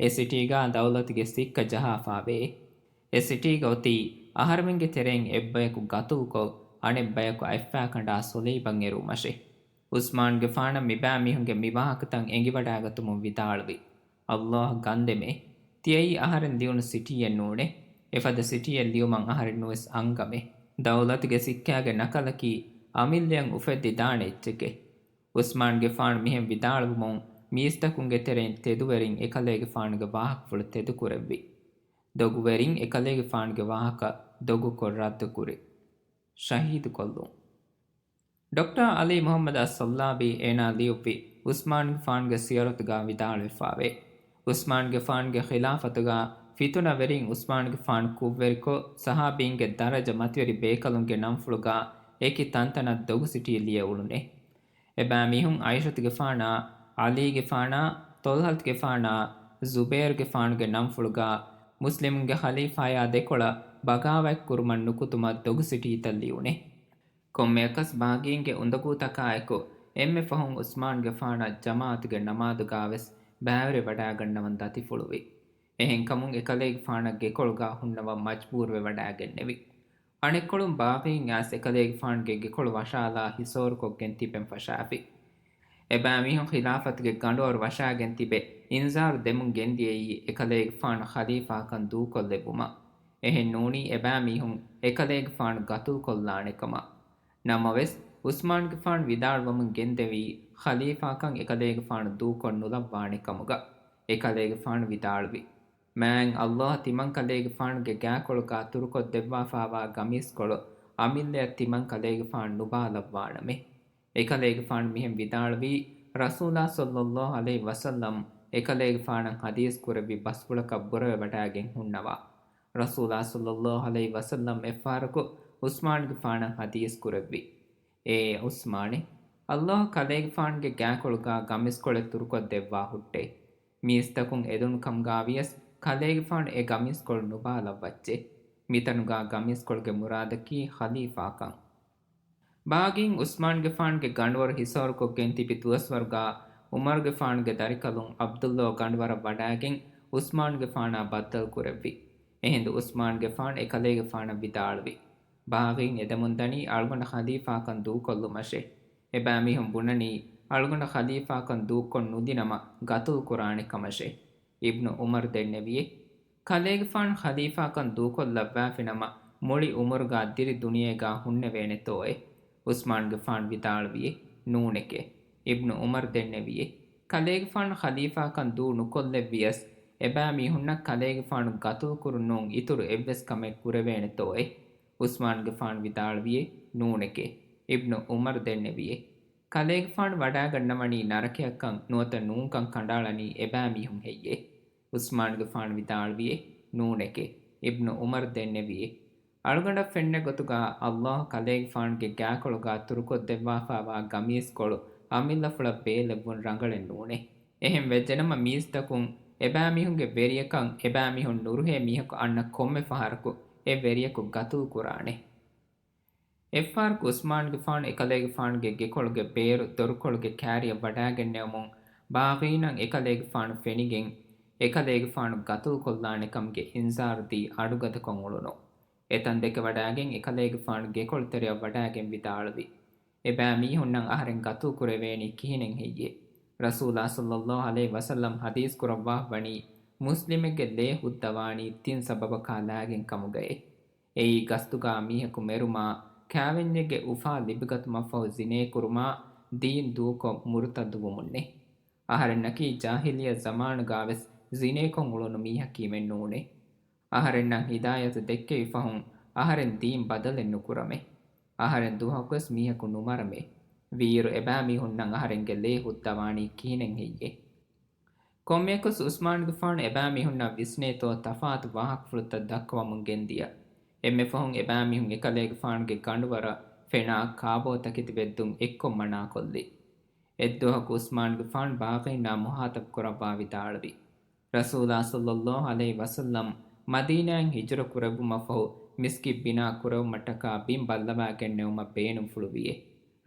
އެ ސިޓީގާ ދައުލަތުގެ ސިއްކަ ޖަހާފާވޭ. އެ ސިޓީގަ އޮތީ އަހަރެމެންގެ ތެރެއިން އެއްބަޔަކު ގަތުލުކޮށް، އަނެއްބަޔަކު އަތްފައިކަނޑާ ޞަލީބަށް އެރުވުމަށޭ. ޢުސްމާންގެފާނަށް މިބާ މީހުންގެ މި ވާހަކަތައް އެނގިވަޑާގަތުމުން ވިދާޅުވި، ﷲ ގަންދެމޭ! ތިޔައީ އަހަރެން ލިޔުނު ސިޓީއެއް ނޫނޭ. އެފަދަ ސިޓީއެއް ލިޔުމަށް އަހަރެން ނުވެސް އަންގަމޭ. ދައުލަތުގެ ސިއްކާގެ ނަކަލަކީ އަމިއްލައަށް އުފެއްދި ދާނެ އެއްޗެކޭ. ޢުސްމާންގެފާނު މިހެން ވިދާޅުވުމުން މީސްތަކުންގެ ތެރެއިން ތެދުވެރިން އެކަލޭގެފާނުގެ ވާހަކަފުޅު ތެދުކުރެއްވި. ދޮގުވެރިން އެކަލޭގެފާނުގެ ވާހަކަ ދޮގުކޮށް ރައްދުކުރި. ޝަހީދުކޮށްލުން. ޑޮކްޓަރ ޢަލީ މުޙައްމަދު އައްޞައްލާބީ އޭނާ ލިޔުއްވި ޢުސްމާންގެފާނުގެ ސިޔަރަތުގާ ވިދާޅުވެފާވޭ. ޢުސްމާންގެފާނުގެ ޚިލާފަތުގާ ފިތުނަވެރިން ޢުސްމާންގެފާނު ކުށްވެރިކޮށް، ޞަޙާބީންގެ ދަރަޖަ މަތިވެރި ބޭކަލުންގެ ނަންފުޅުގާ އެކި ތަންތަނަށް ދޮގު ސިޓީ ލިޔެ އުޅުނޭ. އެބައިމީހުން ޢާއިޝަތުގެފާނާ، ޢަލީގެފާނާ، ޠަލްޙަތުގެފާނާ، ޒުބައިރުގެފާނުގެ ނަންފުޅުގާ މުސްލިމުންގެ ޚަލީފާޔާ ދެކޮޅަށް ބަޣާވާތް ކުރުމަށް ނުކުތުމަށް ދޮގު ސިޓީތައް ލިޔުނޭ. ކޮންމެއަކަސް ބާޣީންގެ އުނދަގޫތަކާއެކު އެންމެ ފަހުން ޢުސްމާންގެފާނަށް ޖަމާޢަތުގެ ނަމާދުގާވެސް ބައިވެރިވަޑާގަންނަވަން ދަތިފުޅުވި. އެހެންކަމުން އެކަލޭގެފާނަށް ގެކޮޅުގާ ހުންނަވަން މަޖްބޫރުވެވަޑާގެންނެވި. އަނެއްކޮޅުން ބާޣީން އައިސް އެކަލޭގެފާނުގެ ގެކޮޅު ވަށާލާ ހިސޯރުކޮށްގެން ތިބެން ފަށާފި. އެބައިމީހުން ޚިލާފަތުގެ ގަނޑުވަރު ވަށާގެން ތިބެ އިންޒާރު ދެމުން ގެންދިޔައީ އެކަލޭގެފާނު ޚަލީފާކަން ދޫކޮށްލެއްވުމަށް. އެހެން ނޫނީ އެބައިމީހުން އެކަލޭގެފާނު ގަތުލުކޮށްލާނެ ކަމަށް. ނަމަވެސް، ޢުސްމާންގެފާނު ވިދާޅުވަމުން ގެންދެވީ ޚަލީފާކަން އެކަލޭގެފާނު ދޫކޮށް ނުލައްވާނެ ކަމުގަ. އެކަލޭގެފާނު ވިދާޅުވި، މާތް ﷲ ތިމަން ކަލޭގެފާނުގެ ގާކޮޅުގާ ތުރުކޮށްދެއްވާފާވާ ގަމީސްކޮޅު އަމިއްލަޔަށް ތިމަން ކަލޭގެފާނު ނުބާލައްވާނަމޭ. އެކަލޭގެފާނު މިހެން ވިދާޅުވީ، ރަސޫލާ ޞައްލައްލާހު ޢަލައިހި ވަސައްލަމް އެކަލޭގެފާނަށް ޙަދީޘް ކުރެއްވި ބަސްފުޅަކަށް ބުރަވެވަޑާގެން ހުންނަވާ. ރަސޫލާ ޞައްލައްލާހު ޢަލައިހި ވަސައްލަމް އެއްފަހަރަކު ޢުސްމާންގެފާނަށް ޙަދީޘް ކުރެއްވި، އޭ ޢުސްމާނޭ! ﷲ ކަލޭގެފާނުގެ ގާކޮޅުގާ ގަމީސްކޮޅެއް ތުރުކޮށްދެއްވާ ހުއްޓޭ. މީސްތަކުން އެދުނު ކަމުގާވިޔަސް ކަލޭގެފާނު އެ ގަމީސްކޮޅު ނުބާލައްވައްޗޭ. މިތަނުގާ ގަމީސްކޮޅުގެ މުރާދަކީ ޚަލީފާކަން. ބާޣީން ޢުސްމާންގެފާނުގެ ގަނޑުވަރު ހިސޯރުކޮށްގެން ތިބި ދުވަސްވަރުގާ ޢުމަރުގެފާނުގެ ދަރިކަލުން ޢަބްދުﷲ ގަނޑުވަރަށް ވަޑާގެން ޢުސްމާންގެފާނާ ބައްދަލުކުރެއްވި. އެހިނދު ޢުސްމާންގެފާނު އެކަލޭގެފާނަށް ވިދާޅުވި، ބާޣީން އެދެމުންދަނީ އަޅުގަނޑަށް ޚަލީފާކަން ދޫކޮށްލުމަށޭ. އެބައިމީހުން ބުނަނީ އަޅުގަނޑަށް ޚަލީފާކަން ދޫކޮށް ނުދިނަމަ ގަތުލުކުރާނެ ކަމަށޭ. އިބްނު ޢުމަރު ދެންނެވިއޭ، ކަލޭގެފާނު ޚަލީފާކަން ދޫކޮށްލައްވާފިނަމަ މުޅި ޢުމުރުގާ ދިރި ދުނިޔޭގާ ހުންނެވޭނެތޯއޭ؟ ޢުސްމާންގެފާނު ވިދާޅުވިއޭ، ނޫނެކޭ. އިބްނު ޢުމަރު ދެންނެވިއޭ، ކަލޭގެފާނު ޚަލީފާކަން ދޫ ނުކޮށްލެއްވިޔަސް، އެބައިމީހުންނަށް ކަލޭގެފާނު ގަތުލުކުރުން ނޫން އިތުރު އެއްވެސް ކަމެއް ކުރެވޭނެތޯއޭ؟ ޢުސްމާންގެފާނު ވިދާޅުވިއޭ، ނޫނެކޭ. އިބްނު ޢުމަރު ދެންނެވިއޭ، ކަލޭގެފާނު ވަޑާގަންނަވަނީ ނަރަކަޔަށްކަން ނުވަތަ ނޫންކަން ކަނޑައަޅަނީ އެބައިމީހުން ހެއްޔޭ؟ ޢުސްމާންގެފާނު ވިދާޅުވިއޭ، ނޫނެކޭ. އިބްނު ޢުމަރު ދެންނެވިއޭ، އަޅުގަނޑަށް ފެންނަ ގޮތުގާ ﷲ ކަލޭގެފާނުގެ ގާކޮޅުގާ ތުރުކޮށްދެއްވާފާވާ ގަމީސްކޮޅު އަމިއްލަފުޅަށް ބޭލެއްވުން ރަނގަޅެއް ނޫނޭ. އެހެން ވެއްޖެނަމަ މީސްތަކުން އެބައިމީހުންގެ ވެރިޔަކަށް އެބައިމީހުން ނުރުހޭ މީހަކު އަންނަ ކޮންމެ ފަހަރަކު އެ ވެރިޔަކު ގަތުލު ކުރާނެ. އެއްފަހަރަކު ޢުސްމާންގެފާނު އެކަލޭގެފާނުގެ ގެކޮޅުގެ ބޭރު ދޮރުކޮޅުގެ ކާރިއަށް ވަޑާގެންނެވުމުން ބާޣީނަށް އެކަލޭގެފާނު ފެނިގެން އެކަލޭގެފާނު ގަތުލުކޮށްލާނެ ކަމުގެ އިންޒާރު ދީ އަޑުގަދަކޮށް އުޅުނު. އެތަން ދެކެވަޑާގެން އެކަލޭގެފާނު ގެކޮޅު ތެރެއަށް ވަޑާގެން ވިދާޅުވި، އެބައިމީހުންނަށް އަހަރެން ގަތުލު ކުރެވޭނީ ކިހިނެއް ހެއްޔޭ؟ ރަސޫލާ ޞައްލައްލާހު ޢަލައިހި ވަސައްލަމް ޙަދީޘް ކުރައްވާފަވަނީ މުސްލިމެއްގެ ލޭ ހުއްދަވާނީ ތިން ސަބަބަކާ ލާގެން ކަމުގައޭ. އެއީ ގަސްތުގާ މީހަކު މެރުމާ، ކާވެންޏެއްގެ އުފާ ލިބިގަތުމަށްފަހު ޒިނޭކުރުމާ، ދީން ދޫކޮށް މުރުތައްދުވުމުންނޭ. އަހަރެންނަކީ ޖާހިލިއްޔަ ޒަމާނުގާވެސް ޒިނޭކޮށް އުޅުނު މީހަކީމެއް ނޫނޭ. އަހަރެންނަށް ހިދާޔަތު ދެއްކެވި ފަހުން އަހަރެން ދީން ބަދަލެއް ނުކުރަމޭ. އަހަރެން ދުވަހަކުވެސް މީހަކު ނުމަރަމޭ. ވީއިރު އެބައިމީހުންނަށް އަހަރެންގެ ލޭ ހުއްދަވާނީ ކިހިނެއް ހެއްޔޭ؟ ކޮންމެއަކަސް ޢުސްމާންގެފާނު އެބައިމީހުންނަށް ވިސްނޭތޯ ތަފާތު ވާހަކަފުޅުތައް ދައްކަވަމުން ގެންދިޔަ. އެންމެ ފަހުން އެބައިމީހުން އެކަލޭގެފާނުގެ ގަނޑުވަރަށް ފެނާ ކާބޯތަކެތި ވެއްދުން އެއްކޮށް މަނާކޮށްލި. އެއްދުވަހަކު ޢުސްމާންގެފާނު ބާޣީންނާ މުހާތަބު ކުރައްވާ ވިދާޅުވި، ރަސޫލާ ޞައްލައްލާހު ޢަލައިހި ވަސައްލަމް މަދީނާއިން ހިޖުރަ ކުރެއްވުމަށްފަހު މިސްކިތް ބިނާ ކުރެވުމަށްޓަކާ ބިން ބައްލަވާގެންނެވުމަށް ބޭނުންފުޅުވިއޭ.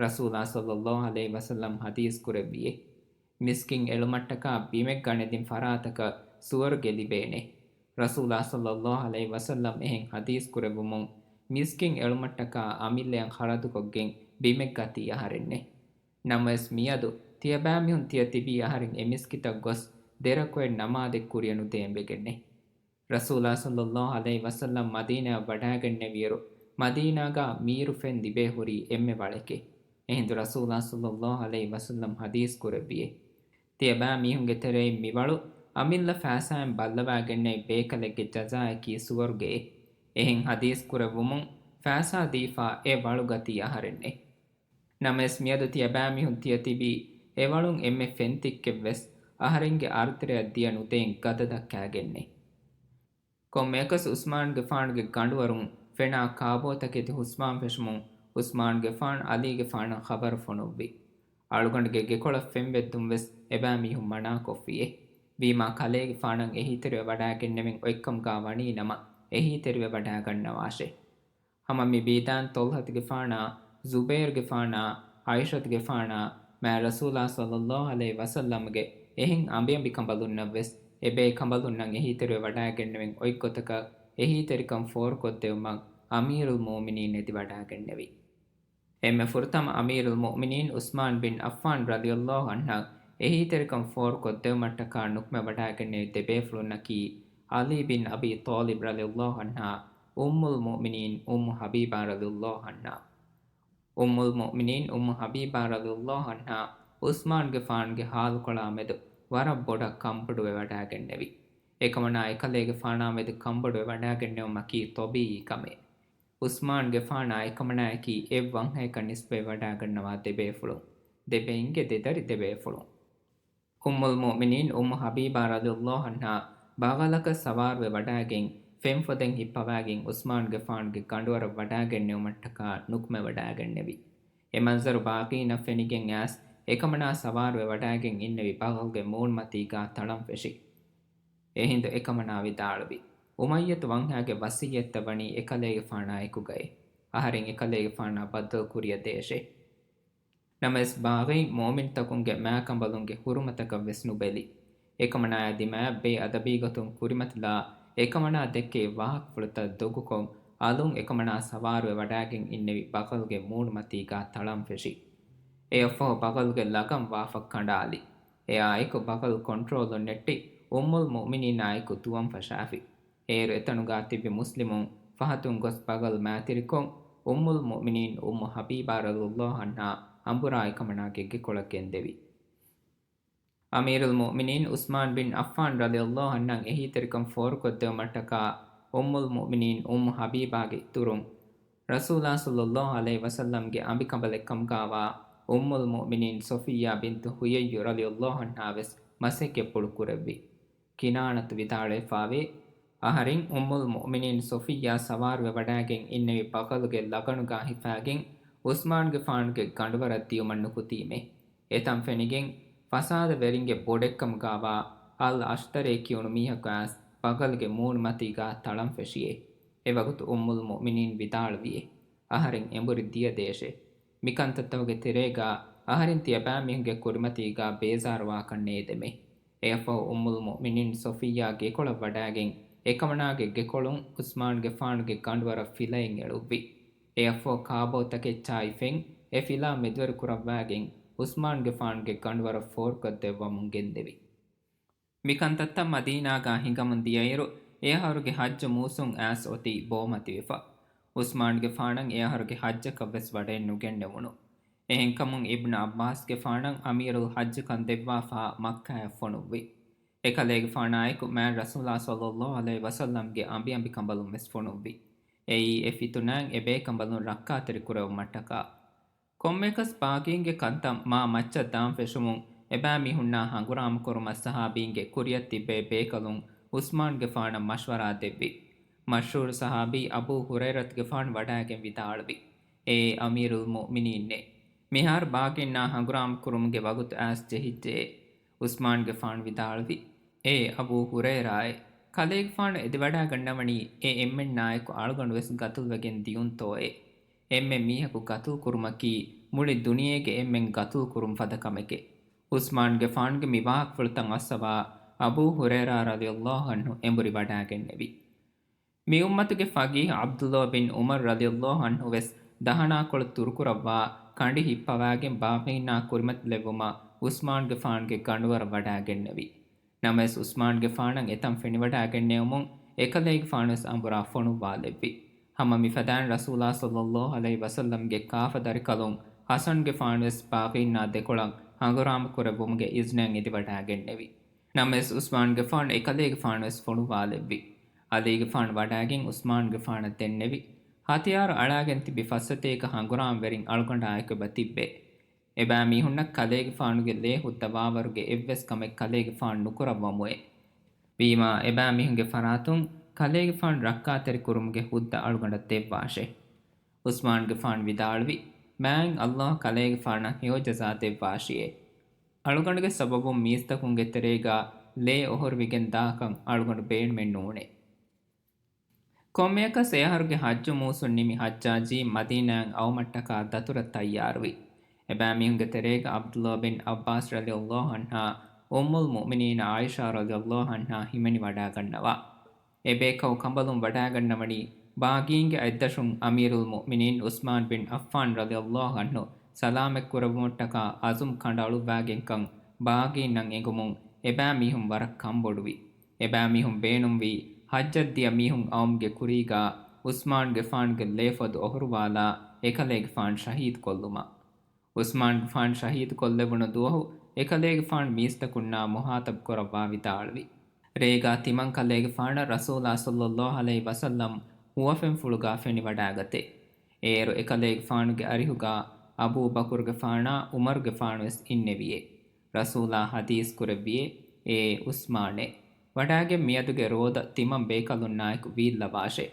ރަސޫލާ ޞައްލައްލާހު ޢަލައިހި ވަސައްލަމް ޙަދީޘް ކުރެއްވިއޭ. މިސްކިތް އެޅުމަށްޓަކާ ބިމެއް ގަނެދިން ފަރާތަކަށް ސުވަރުގެ ލިބޭނެ. ރަސޫލާ ޞައްލައްލާހު ޢަލައިހި ވަސައްލަމް އެހެން ޙަދީޘް ކުރެއްވުމުން މިސްކިތް އެޅުމަށްޓަކާ އަމިއްލައަށް ޚަރަދުކޮށްގެން ބިމެއް ގަތީ އަހަރެންނޭ. ނަމަވެސް މިއަދު ތިޔަބައިމީހުން ތިޔަ ތިބީ އަހަރެން އެ މިސްކިތަށް ގޮސް ދެރަކުއެއް ނަމާދެއް ކުރިޔަށް ނުދޭން ވެގެންނޭ. ރަސޫލާ ޞައްލައްލާހު ޢަލައިހި ވަސައްލަމް މަދީނާއަށް ވަޑާގެންނެވިއިރު، މަދީނާގާ މީރު ފެން ލިބޭ ހުރީ އެންމެ ވަޅެކޭ. އެހިނދު ރަސޫލާ ޞައްލައްލާހު ޢަލައިހި ވަސައްލަމް ޙަދީޘް ކުރެއްވިއޭ. ތިޔަބައިމީހުންގެ ތެރެއިން މިވަޅު އަމިއްލަ ފައިސާއިން ބައްލަވާގެންނެވި ބޭކަލެއްގެ ޖަޒާއަކީ ސުވަރުގެއޭ. އެހެން ޙަދީޘް ކުރެއްވުމުން ފައިސާ ދީފާ އެ ވަޅު ގަތީ އަހަރެންނޭ. ނަމަވެސް މިއަދު ތިޔަބައިމީހުން ތިޔަ ތިބީ އެ ވަޅުން އެންމެ ފެންތިއްކެއްވެސް އަހަރެންގެ އަރުތެރެއަށް ދިޔަ ނުދޭން ގަދަ ދައްކާގެންނޭ. ކޮންމެއަކަސް ޢުސްމާންގެފާނުގެ ގަނޑުވަރުން ފެނާ ކާބޯތަކެތި ހުސްވާން ފެށުމުން ޢުސްމާންގެފާނު ޢަލީގެފާނަށް ޚަބަރު ފޮނުއްވި. އަޅުގަނޑުގެ ގެކޮޅަށް ފެން ވެއްދުން ވެސް އެބައިމީހުން މަނާކޮށްފިއޭ. ވީމާ ކަލޭގެފާނަށް އެހީތެރިވެވަޑާގެންނެވެން އޮތްކަމުގާ ވަނީ ނަމަ، އެހީތެރިވެ ވަޑާގަންނަވާށޭ. ހަމަ މި ބީދާން ޠަލްޙަތުގެފާނާ، ޒުބައިރުގެފާނާ، ޢާއިޝަތުގެފާނާ، މާތް ރަސޫލާ ޞައްލައްލާހު ޢަލައިހި ވަސައްލަމްގެ އެހެން އަނބިއަނބި ކަނބަލުންނަށްވެސް އެބޭކަނބަލުންނަށް އެހީތެރިވެވަޑާގެންނެވެން އޮތްގޮތަކަށް އެހީތެރިކަން ފޯރުކޮށްދެވުމަށް އަމީރުލް މުއުމިނީން އެދިވަޑާގެންނެވި. އެންމެ ފުރަތަމަ އަމީރުލް މުއުމިނީން ޢުސްމާން ބިން ޢައްފާން ރަޟިޔައްލާހު ޢަންހަށް އެހީތެރިކަން ފޯރުކޮށްދެވުމަށްޓަކާ ނުކުމެވަޑާގެންނެވި ދެބޭފުޅުންނަކީ ޢަލީ ބިން އަބީ ޠާލިބް ރަޟިޔައްލާހު ޢަންހާ، އުއްމުލް މުއުމިނީން އުއްމު ޙަބީބާ ރަޟިޔައްލާހު ޢަންހާ. އުއްމުލް މުއުމިނީން އުއްމު ޙަބީބާ ރަޟިޔައްލާހު ޢަންހާ ޢުސްމާންގެފާނުގެ ހާލުކޮޅާ މެދު ވަރަށް ބޮޑަށް ކަންބޮޑުވެވަޑާގެންނެވި. އެކަމަނާ އެކަލޭގެފާނާ މެދު ކަންބޮޑުވެވަޑާގެންނެވުމަކީ ޠަބީޢީ ކަމެއް. ޢުސްމާންގެފާނާ އެކަމަނާއަކީ އެއްވަންހަޔަކަށް ނިސްބަތްވެވަޑާގަންނަވާ ދެބޭފުޅުން. ދެބެއިންގެ ދެދަރި ދެބޭފުޅުން. އުއްމުލް މުއުމިނީން އުއްމު ޙަބީބާ ރަޟިޔައްލާހު ޢަންހާ ބަޣަލަކަށް ސަވާރުވެ ވަޑާގެން ފެންފޮދެއް ހިއްޕަވާގެން ޢުސްމާންގެފާނުގެ ގަނޑުވަރަށް ވަޑާގެންނެވުމަށްޓަކާ ނުކުމެވަޑާގެންނެވި. އެ މަންޒަރު ބާޣީންނަށް ފެނިގެން އައިސް އެކަމަނާ ސަވާރުވެ ވަޑާގެން އިންނެވި ބަޣަލްގެ މޫނުމަތީގާ ތަޅަން ފެށި. އެހިނދު އެކަމަނާ ވިދާޅުވި، އުމައްޔަތު ވަންހާގެ ވަޞިއްޔަތްތައް ވަނީ އެކަލޭގެފާނާއެކުގައި. އަހަރެން އެކަލޭގެފާނާ ބައްދަލު ކުރިޔަށް ދޭށޭ. ނަމަވެސް ބާޣީން މުއުމިންތަކުންގެ މާކަނބަލުންގެ ޙުރުމަތަކަށްވެސް ނުބެލި. އެކަމަނާއާ ދިމާއަށް ބޭއަދަބީގޮތުން ކުރިމަތިލާ، އެކަމަނާ ދެއްކެވި ވާހަކަފުޅުތައް ދޮގުކޮށް، އަލުން އެކަމަނާ ސަވާރުވެ ވަޑާގެން އިންނެވި ބަޣަލްގެ މޫނުމަތީގާ ތަޅަން ފެށި. އެއަށްފަހު ބަޣަލްގެ ލަގަން ވާފަށް ކަނޑާލި. އެއާއެކު ބަޣަލް ކޮންޓްރޯލުން ނެއްޓި އުއްމުލް މުއުމިނީނާއެކު ދުވަން ފަށާފި. އޭރު އެތަނުގާ ތިބި މުސްލިމުން ފަހަތުން ގޮސް ބަޣަލް މާތިރިކޮށް، އުއްމުލް މުއުމިނީން އުއްމު ޙަބީބާ ރަޟިޔައްލާހު ޢަންހާ އަނބުރާ އެކަމަނާގެ ގެކޮޅަށް ގެންދެވި. އަމީރުލް މުއުމިނީން ޢުސްމާން ބިން ޢައްފާން ރަޟިޔައްލާހު ޢަންހަށް އެހީތެރިކަން ފޯރުކޮށްދެވުމަށްޓަކާ އުއްމުލް މުއުމިނީން އުއްމު ޙަބީބާގެ އިތުރުން، ރަސޫލާ ޞައްލައްލާހު ޢަލައިހި ވަސައްލަމްގެ އަނބިކަނބަލެއްކަމުގާވާ އުއްމުލް މުއުމިނީން ޞަފިއްޔާ ބިންތު ޙުޔައްޔު ރަޟިޔައްލާހު ޢަންހާވެސް މަސައްކަތްޕުޅު ކުރެއްވި. ކިނާނަތު ވިދާޅުވެފާވޭ، އަހަރެން އުއްމުލް މުއުމިނީން ޞަފިއްޔާ ސަވާރުވެ ވަޑާގެން އިންނެވި ބަޣަލުގެ ލަގަނުގާ ހިފާގެން ޢުސްމާންގެފާނުގެ ގަނޑުވަރަށް ދިޔުމަށް ނުކުތީމޭ. އެތަން ފެނިގެން ފަސާދަވެރިންގެ ބޮޑެއްކަމުގާވާ އަލް އަޝްތަރޭ ކިޔުނު މީހަކު އައިސް ބަޣަލްގެ މޫނުމަތީގާ ތަޅަން ފެށިއޭ. އެވަގުތު އުއްމުލް މުއުމިނީން ވިދާޅުވިއޭ، އަހަރެން އެނބުރި ދިޔަ ދޭށޭ. މިކަންތައްތަކުގެ ތެރޭގާ އަހަރެން ތިޔަބައިމީހުންގެ ކުރިމަތީގާ ބޭޒާރުވާކަށް ނޭދެމޭ. އެއަށްފަހު އުއްމުލް މުއުމިނީން ޞަފިއްޔާ ގެކޮޅަށް ވަޑާގެން އެކަމަނާގެ ގެކޮޅުން ޢުސްމާންގެފާނުގެ ގަނޑުވަރަށް ފިލައެއް އެޅުއްވި. އެއަށްފަހު ކާބޯތަކެއްޗާއި ފެން އެ ފިލާ މެދުވެރި ކުރައްވާގެން ޢުސްމާންގެފާނުގެ ގަނޑުވަރަށް ފޯރުކޮށްދެއްވަމުން ގެންދެވި. މިކަންތައްތައް މަދީނާގާ ހިނގަމުން ދިޔައިރު، އެއަހަރުގެ ޙައްޖު މޫސުން އައިސް އޮތީ ބޯމަތިވެފަ. ޢުސްމާންގެފާނަށް އެއަހަރުގެ ޙައްޖަކަށްވެސް ވަޑައެއް ނުގެންނެވުނު. އެހެންކަމުން އިބްނު ޢައްބާސްގެފާނަށް އަމީރުލް ޙައްޖު ކަން ދެއްވާފާ މައްކާއަށް ފޮނުއްވި. އެކަލޭގެފާނާއެކު މާތް ރަސޫލާ ޞައްލައްލާހު ޢަލައިހި ވަސައްލަމްގެ އަނބިއަނބިކަނބަލުން ވެސް ފޮނުއްވި. އެއީ އެ ފިތުނާއިން އެބޭކަނބަލުން ރައްކާތެރި ކުރެވުމަށްޓަކާ. ކޮންމެއަކަސް ބާޣީންގެ ކަންތައް މާ މައްޗަށް ދާން ފެށުމުން އެބައިމީހުންނާ ހަނގުރާމަކުރުމަށް ސަހާބީންގެ ކުރިއަށް ތިއްބެވި ބޭކަލުން ޢުސްމާންގެފާނަށް މަޝްވަރާ ދެއްވި. މަޝްހޫރު ޞަޙާބީ އަބޫ ހުރައިރަތުގެފާނު ވަޑައިގެން ވިދާޅުވި، އޭ އަމީރުލް މުއުމިނީންނޭ! މިހާރު ބާޣީންނާ ހަނގުރާމަކުރުމުގެ ވަގުތު އައިސް ޖެހިއްޖެއޭ. ޢުސްމާންގެފާނު ވިދާޅުވި، އޭ އަބޫ ހުރައިރާއޭ! ކަލޭގެފާނު އެދިވަޑައިގަންނަވަނީ އެ އެންމެންނާއެކު އަޅުގަނޑުވެސް ގަތުލުވެގެން ދިޔުންތޯއޭ؟ އެންމެ މީހަކު ގަތުލުކުރުމަކީ މުޅި ދުނިޔޭގެ އެންމެން ގަތުލުކުރުން ފަދަ ކަމެކޭ. ޢުސްމާންގެފާނުގެ މި ވާހަކަފުޅުތައް އައްސަވާ އަބޫ ހުރައިރާ ރަޟިޔަﷲ ޢަންހު އެނބުރި ވަޑައިގެންނެވި. މި އުއްމަތުގެ ފަގީހު ޢަބްދުﷲ ބިން ޢުމަރު ރަޟިޔަﷲ ޢަންހު ވެސް ދަހަނާކޮޅު ތުރުކުރައްވާ ކަނޑި ހިއްޕަވާގެން ބާޣީންނާ ކުރިމަތިލެއްވުމަށް ޢުސްމާންގެފާނުގެ ގަނޑުވަރަށް ވަޑައިގެންނެވި. ނަމަވެސް ޢުސްމާންގެފާނަށް އެތަން ފެނިވަޑައިގެންނެވުމުން އެކަލޭގެފާނުވެސް އަނބުރާ ފޮނުއްވާލެއްވި. ހަމަ މިފަދައިން ރަސޫލާ ޞައްލަﷲ ޢަލައިހި ވަސައްލަމްގެ ކާފަދަރިކަލުން ޙަސަންގެފާނުވެސް ބާޣީންނާ ދެކޮޅަށް ހަނގުރާމަ ކުރެއްވުމުގެ އިޒްނައަށް އެދިވަޑައިގެންނެވި. ނަމަވެސް ޢުސްމާންގެފާނު އެކަލޭގެފާނުވެސް ފޮނުއްވާލެއްވި. ޢަލީގެފާނު ވަޑައިގެން ޢުސްމާންގެފާނަށް ދެންނެވި. ހަތިޔާރު އަޅާގެން ތިބި ފައްސަތޭކަ ހަނގުރާމަވެރިން އަޅުގަނޑާއެކު އެބަ ތިއްބެ. އެބައިމީހުންނަށް ކަލޭގެފާނުގެ ލޭ ހުއްދަވާވަރުގެ އެއްވެސް ކަމެއް ކަލޭގެފާނު ނުކުރައްވަމުއޭ. ވީމާ، އެބައިމީހުންގެ ފަރާތުން ކަލޭގެފާނު ރައްކާތެރިކުރުމުގެ ހުއްދަ އަޅުގަނޑަށް ދެއްވާށޭ. ޢުސްމާންގެފާނު ވިދާޅުވި، މާތް ﷲ ކަލޭގެފާނަށް ހެޔޮ ޖަޒާ ދެއްވާށިއޭ. އަޅުގަނޑުގެ ސަބަބުން މީސްތަކުންގެ ތެރޭގާ ލޭ އޮހޮރިވިގެން ދާކަން އަޅުގަނޑު ބޭނުމެއް ނޫނޭ. ކޮންމެއަކަސް އެ އަހަރުގެ ޙައްޖު މޫސުން ނިމި ޙައްޖާޖީ މަދީނާއަށް އައުމަށްޓަކާ ދަތުރަށް ތައްޔާރުވި. އެބައިމީހުންގެ ތެރޭގަ ޢަބްދުﷲ ބިން ޢައްބާސް ރަޟިޔަﷲ ޢަންހާ، އުއްމުލް މުއުމިނީން ޢާއިޝާ ރަޟިޔަﷲ ޢަންހާ ހިމެނިވަޑައިގަންނަވާ. އެބޭކަލު ކަނބަލުން ވަޑައިގަންނަވަނީ ބާޣީންގެ އަތްދަށުން އަމީރުލް މުއުމިނީން ޢުސްމާން ބިން ޢައްފާން ރަޟިޔަﷲ ޢަންހު ސަލާމަތްކުރެއްވުމަށްޓަކާ ޢަޒުމް ކަނޑައަޅުއްވާގެންކަން ބާޣީންނަށް އެނގުމުން އެބައިމީހުން ވަރަށް ކަންބޮޑުވި. އެބައިމީހުން ބޭނުންވީ ޙައްޖަށް ދިޔަ މީހުން އައުމުގެ ކުރީގާ ޢުސްމާންގެފާނުގެ ލޭފޮދު އޮހޮރުވާލާ އެކަލޭގެފާނު ޝަހީދުކޮށްލުމަށް. ޢުސްމާންގެފާނު ޝަހީދުކޮށްލެވުނު ދުވަހު އެކަލޭގެފާނު މީސްތަކުންނާ މުޚާޠަބު ކުރައްވާ ވިދާޅުވި، ރޭގާ ތިމަން ކަލޭގެފާނަށް ރަސޫލާ ޞައްލަﷲ ޢަލައިހި ވަސައްލަމް ހުވަފެންފުޅުގާ ފެނިވަޑައިގަތޭ. އޭރު އެކަލޭގެފާނުގެ އަރިހުގާ އަބޫބަކުރުގެފާނާ ޢުމަރުގެފާނުވެސް އިންނެވިއޭ. ރަސޫލާ ޙަދީޘް ކުރެއްވިއޭ، އޭ ޢުސްމާނޭ! ވަޑައިގެން މިއަދުގެ ރޯދަ ތިމަން ބޭކަލުންނާއެކު ވީއްލަވާށޭ.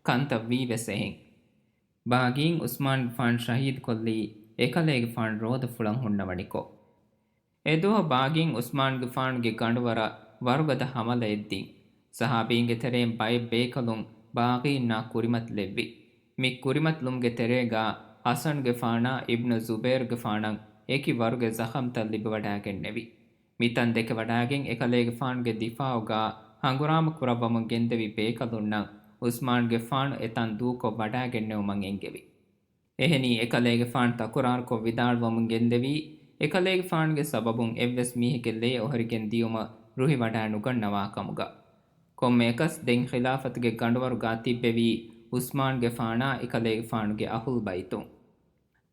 ކަންތައް ވީވެސް އެހެން. ބާޣީން ޢުސްމާންގެފާނު ޝަހީދުކޮށްލީ އެކަލޭގެފާނު ރޯދަފުޅަށް ހުންނަވަނިކޮށް. އެދުވަހު ބާޣީން ޢުސްމާންގެފާނުގެ ގަނޑުވަރަށް ވަރުގަދަ ހަމަލައެއް ދިން. ޞަޙާބީންގެ ތެރެއިން ބައެއް ބޭކަލުން ބާޣީންނާ ކުރިމަތިލެއްވި. މި ކުރިމަތިލުމުގެ ތެރޭގާ ޙަސަންގެފާނާ އިބްނު ޒުބައިރުގެފާނަށް އެކި ވަރުގެ ޒަޚަމްތައް ލިބިވަޑައިގެންނެވި. މިތަން ދެކެވަޑައިގެން އެކަލޭގެފާނުގެ ދިފާޢުގާ ހަނގުރާމަ ކުރައްވަމުން ގެންދެވި ބޭކަލުންނަށް ޢުސްމާންގެފާނު އެތަން ދޫކޮށް ވަޑައިގެންނެވުމަށް އެންގެވި. އެހެނީ އެކަލޭގެފާނު ތަކުރާރުކޮށް ވިދާޅުވަމުން ގެންދެވީ، އެކަލޭގެފާނުގެ ސަބަބުން އެއްވެސް މީހެއްގެ ލޭ އޮހޮރިގެން ދިޔުމަށް ރުހިވަޑައި ނުގަންނަވާ ކަމުގަ. ކޮންމެއަކަސް ދެން ޚިލާފަތުގެ ގަނޑުވަރުގާ ތިއްބެވީ ޢުސްމާންގެފާނާ އެކަލޭގެފާނުގެ އަހުލުބައިތުން.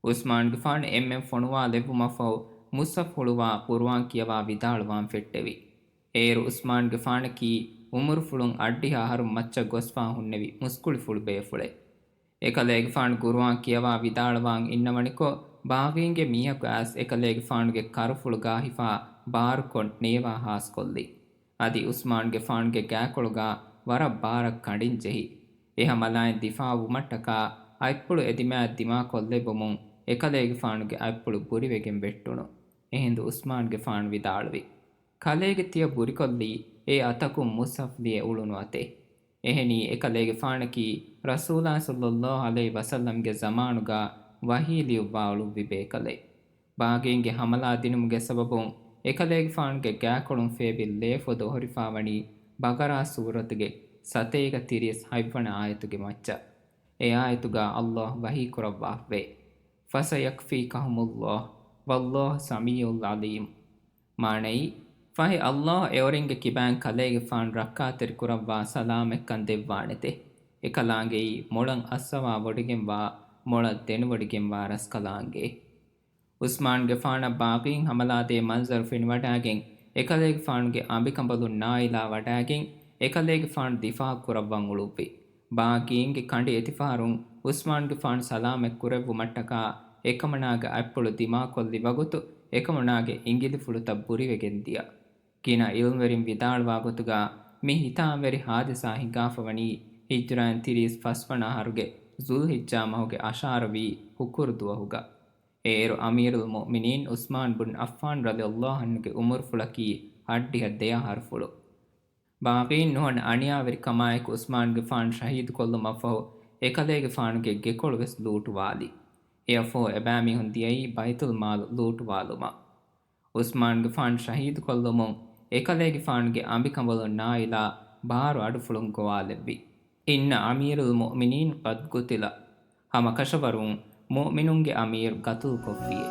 ޢުސްމާންގެފާނު އެންމެން ފޮނުވާލެއްވުމަށްފަހު މުޞްޙަފް ހުޅުވާ ޤުރުއާން ކިޔަވާ ވިދާޅުވާން ފެއްޓެވި. އޭރު ޢުސްމާންގެފާނަކީ ޢުމުރުފުޅުން އަށްޑިހަ އަހަރުން މައްޗަށް ގޮސްފާ ހުންނެވި މުސްކުޅިފުޅު ބޭފުޅެއް. އެކަލޭގެފާނު ޤުރުއާން ކިޔަވާ ވިދާޅުވާން އިންނަވަނިކޮށް، ބާޣީންގެ މީހަކު އައިސް އެކަލޭގެފާނުގެ ކަރުފުޅުގާ ހިފާ ބާރުކޮށް ނޭވާ ހާސްކޮށްލި. އަދި ޢުސްމާންގެފާނުގެ ގާކޮޅުގާ ވަރަށް ބާރަށް ކަނޑިން ޖެހި. އެ ހަމަލާއިން ދިފާޢުވުމަށްޓަކާ އަތްޕުޅު އެދިމާއަށް ދިމާކޮށްލެއްވުމުން އެކަލޭގެފާނުގެ އަތްޕުޅު ބުރިވެގެން ވެއްޓުނު. އެހިނދު ޢުސްމާންގެފާނު ވިދާޅުވި، ކަލޭގެ ތިޔަ ބުރިކޮށްލީ އެ އަތަކުން މުޞްޙަފް ލިޔެ އުޅުނު އަތެއް. އެހެނީ އެކަލޭގެފާނަކީ ރަސޫލާ ޞައްލަﷲ ޢަލައިހި ވަސައްލަމްގެ ޒަމާނުގާ ވަޙީ ލިޔުއްވާ އުޅުއްވި ބޭކަލެއް. ބާޣީންގެ ހަމަލާ ދިނުމުގެ ސަބަބުން އެކަލޭގެފާނުގެ ގާކޮޅުން ފޭބި ލޭފޮދު އޮހޮރިފާވަނީ ބަޤަރާ ސޫރަތުގެ ސަތޭކަ ތިރީސް ހަތްވަނަ އާޔަތުގެ މައްޗަށް. އެ އާޔަތުގާ ﷲ ވަޙީކުރައްވާފައި، فَسَيَكْفِيكَهُمُ اللَّهُ وَاللَّهُ سَمِيعٌ عَلِيمٌ. މާނައީ، ފަހެ ﷲ އެއޮރިންގެ ކިބައިން ކަލޭގެފާނު ރައްކާތެރި ކުރައްވާ ސަލާމަތްކަން ދެއްވާނެތެ. އެކަލާނގެއީ މޮޅަށް އައްސަވާވޮޑިގެންވާ، މޮޅަށް ދެނެވޮޑިގެންވާ ރަސްކަލާނގެ. ޢުސްމާންގެފާނަށް ބާޣީން ހަމަލާދޭ މަންޒަރު ފެނިވަޑައިގެން، އެކަލޭގެފާނުގެ އަނބިކަނބަލުން ނާއިލާ ވަޑައިގެން، އެކަލޭގެފާނު ދިފާޢު ކުރައްވަން އުޅުއްވި. ބާޣީންގެ ކަނޑި އެތިފަހަރުން ޢުސްމާންގެފާނު ސަލާމަތް ކުރެއްވުމަށްޓަކާ އެކަމަނާގެ އަތްޕުޅު ދިމާކޮށްލި ވަގުތު އެކަމަނާގެ އިނގިލިފުޅުތައް ބުރިވެގެން ދިޔަ. ގިނަ އިލްމުވެރިން ވިދާޅުވާ ގޮތުގަ މި ހިތާމަވެރި ހާދިސާ ހިނގާފަވަނީ ހިޖްރާއިން ތިރީސް ފަސްވަނަ އަހަރުގެ ޒުލްހިއްޖާ މަހުގެ އަށާރަ ވީ ހުކުރު ދުވަހުގަ. އޭރު އަމީރުލް މުއުމިނީން ޢުސްމާން ބުން ޢައްފާން ރަޟިޔަﷲ ޢަންހުގެ އުމުރުފުޅަކީ އަށްޑިހަ ދެ އަހަރުފުޅު. ބާޣީން ނުހަނު އަނިޔާވެރިކަމާއެކު ޢުސްމާންގެފާނު ޝަހީދުކޮށްލުމަށްފަހު، އެކަލޭގެފާނުގެ ގެކޮޅުވެސް ލޫޓުވާލި. އެއަށްފަހު އެބައިމީހުން ދިޔައީ ބައިތުލްމާލު ލޫޓުވާލުމަށް. ޢުސްމާންގެފާނު ޝަހީދުކޮށްލުމުން އެކަލޭގެފާނުގެ އަނބިކަނބަލުން ނާއިލާ ބާރު އަޑުފުޅުން ގޮވާލެއްވި. އިންނަ އަމީރުލް މުއުމިނީން ޤަދް ޤުތިލަ. ހަމަކަށަވަރުން މުއުމިނުންގެ އަމީރު ގަތުލުކޮށްފިއޭ.